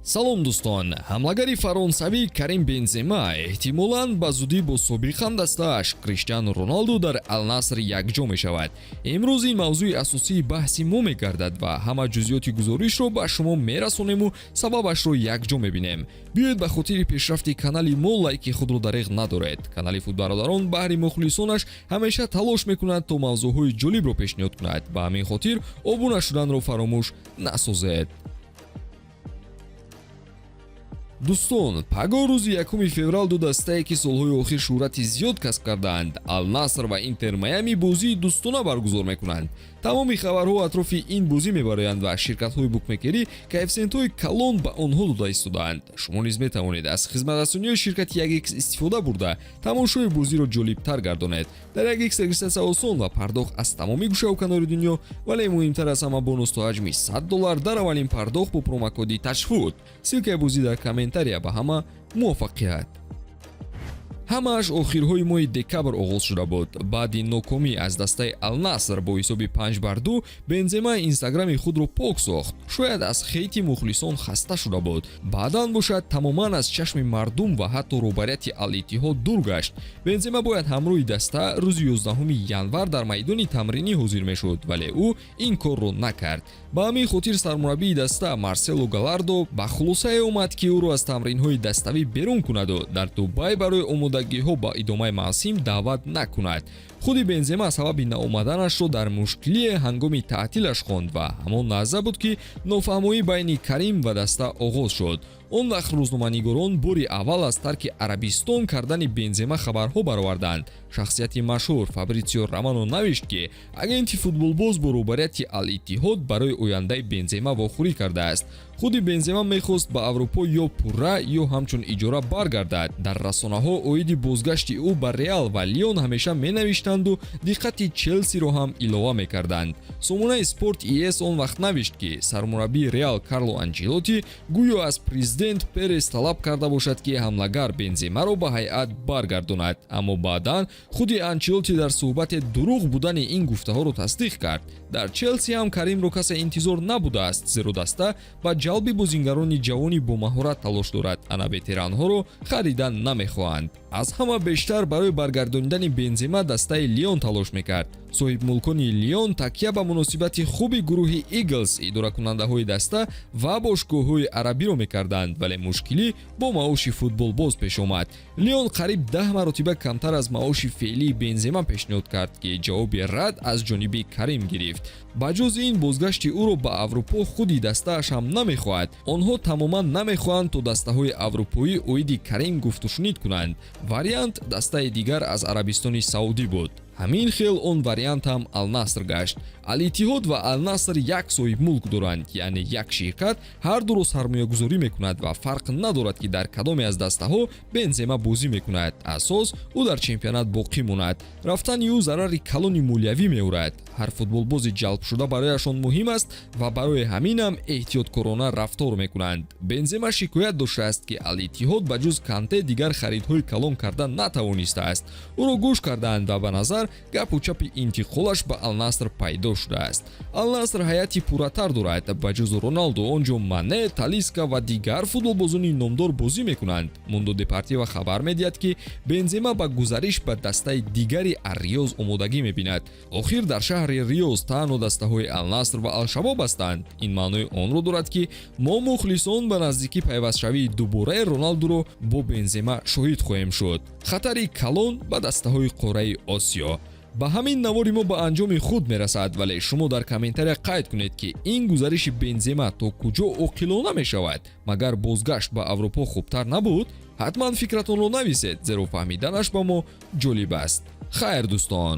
Салом, дӯстон! Ҳамлагари фаронсавӣ Карим Бензема эҳтимолан ба зудӣ бо собиқ ҳамдастааш Криштиану Роналду дар Алнаср якҷо мешавад. Имрӯз ин мавзӯи асосии баҳси мо мегардад ва ҳама ҷузъиёти гузоришро ба шумо мерасонему сабабашро якҷо мебинем. Биёед, ба хотири пешрафти канали мо лайки худро дареғ надоред. Канали Футбародарон баҳри мухлисонаш ҳамеша талош мекунад, то мавзӯъҳои ҷолибро пешниҳод кунад. Ба ҳамин хотир обуна шуданро фаромӯш насозед. Дӯстон, пагоҳ, рӯзи 1 феврал, ду дастае, ки солҳои охир шӯҳрати зиёд касб кардаанд, Алнаср ва Интер Майами, бозии дӯстона баргузор мекунанд. Тамоми хабарҳо атрофи ин бозӣ мебароянд ва ширкатҳои букмекерӣ коэффисиентҳои калон ба онҳо дода истодаанд. Шумо низ метавонед аз хизматрасониҳои ширкати 1x истифода бурда, тамошои бозиро ҷолибтар гардонед. Дар 1x регистрация осон ва пардохт аз тамоми гӯшаву канори дунё, вале муҳимтар аз ҳама, бонус то ҳаҷми 100 доллар дар аввалин пардохт бо промокоди ТАЧФУТ. Ссылкаи бозӣ дар комментария. Ба ҳама муваффақият! Ҳамааш охирҳои моҳи декабр оғоз шуда буд. Баъди нокомӣ аз дастаи Алнаср бо ҳисоби 5-2 Бензема Инстаграми худро пок сохт. Шояд аз хейти мухлисон хаста шуда буд. Баъдан бошад, тамоман аз чашми мардум ва ҳатто роҳбарияти Алиттиҳод дур гашт. Бензема бояд ҳамроҳи даста рӯзи 11 январ дар майдони тамринӣ ҳозир мешуд, вале ӯ ин корро накард. Ба ҳамин хотир сармураббии даста Марсело Галардо ба хулосае омад, ки ӯро аз тамринҳои даставӣ берун кунаду дар Дубай барои омодагиҳо ба идомаи мавсим даъват накунад. Худи Бензема сабаби наомаданашро дар мушкилие ҳангоми таътилаш хонд ва ҳамон лаҳза буд, ки нофаҳмоӣ байни Карим ва даста оғоз шуд. Он вақт рӯзноманигорон бори аввал аз тарки Арабистон кардани Бензема хабарҳо бароварданд. Шахсияти машҳур Фабритсио Романо навишт, ки агенти футболбоз бо роҳбарияти Алиттиҳод барои ояндаи Бензема вохӯрӣ кардааст. Худи Бензема мехост ба Аврупо ё пурра, ё ҳамчун иҷора баргардад. Дар расонаҳо оиди бозгашти ӯ ба Реал ва Лион ҳамеша менавиштанду диққати Челсиро ҳам илова мекарданд. Сомонаи Спорт ес он вақт навишт, ки сармураббии Реал Карло Анчелоти гӯё аз президент Перес талаб карда бошад, ки ҳамлагар Бенземаро ба ҳайат баргардонад. Аммо баъдан худи Анчелоти дар суҳбате дурӯғ будани ин гуфтаҳоро тасдиқ кард. Дар Челси ҳам Каримро касе интизор набудааст, зеро даста ба ҷалби бозингарони ҷавони бомаҳорат талош дорад, ана ветеранҳоро харидан намехоҳанд. Аз ҳама бештар барои баргардонидани Бензема дастаи Лион талош мекард. Соҳибмулкони Лион такя ба муносибати хуби гурӯҳи Иглс, идоракунандаҳои даста ва бошгоҳҳои арабиро мекарданд, вале мушкилӣ бо маоши футболбоз пеш омад. Лион қариб 10 маротиба камтар аз маоши феълии Бензема пешниҳод кард, ки ҷавоби рад аз ҷониби Карим гирифт. Ба ҷуз ин, бозгашти ӯро ба Аврупо худи дастааш ҳам намехоҳад. Онҳо тамоман намехоҳанд, то дастаҳои аврупоӣ оиди Карим гуфтушунид кунанд. Вариант дастаи дигар аз Арабистони Саудӣ буд. Ҳамин хел он вариант ҳам Алнаср гашт. Алиттиҳод ва Алнаср як соҳибмулк доранд, яъне як ширкат ҳар дуро сармоягузорӣ мекунад ва фарқ надорад, ки дар кадоме аз дастаҳо Бензема бозӣ мекунад. Асос ӯ дар чемпионат боқӣ монад. Рафтани ӯ зарари калони молиявӣ меорад. Ҳар футболбози ҷалбшуда барояшон муҳим аст ва барои ҳаминам эҳтиёткорона рафтор мекунанд. Бензема шикоят доштааст, ки Алиттиҳод ба ҷуз Канте дигар харидҳои калон карда натавонистааст. Ӯро гӯш кардаанд ва ба назар гапу чапи интиқолаш ба Алнаср пайдо шудааст. Алнаср ҳайати пурратар дорад. Ба ҷуз Роналду он ҷо Мане, Талиска ва дигар футболбозони номдор бозӣ мекунанд. Мундо Депортиво хабар медиҳад, ки Бензема ба гузариш ба дастаи дигари Арриёз омодагӣ мебинад. Охир дар шаҳри Риёз танҳо дастаҳои Алнаср ва Алшабоб ҳастанд. Ин маънои онро дорад, ки мо, мухлисон, ба наздикӣ пайвастшавии дубораи Роналдуро бо Бензема шоҳид хоҳем шуд. Хатари калон ба дастаҳои қораи Осиё. Ба ҳамин навори мо ба анҷоми худ мерасад, вале шумо дар комментария қайд кунед, ки ин гузариши Бензема то куҷо оқилона мешавад. Магар бозгашт ба Аврупо хубтар набуд? Ҳатман фикратонро нависед, зеро фаҳмиданаш ба мо ҷолиб аст. Хайр, дӯстон.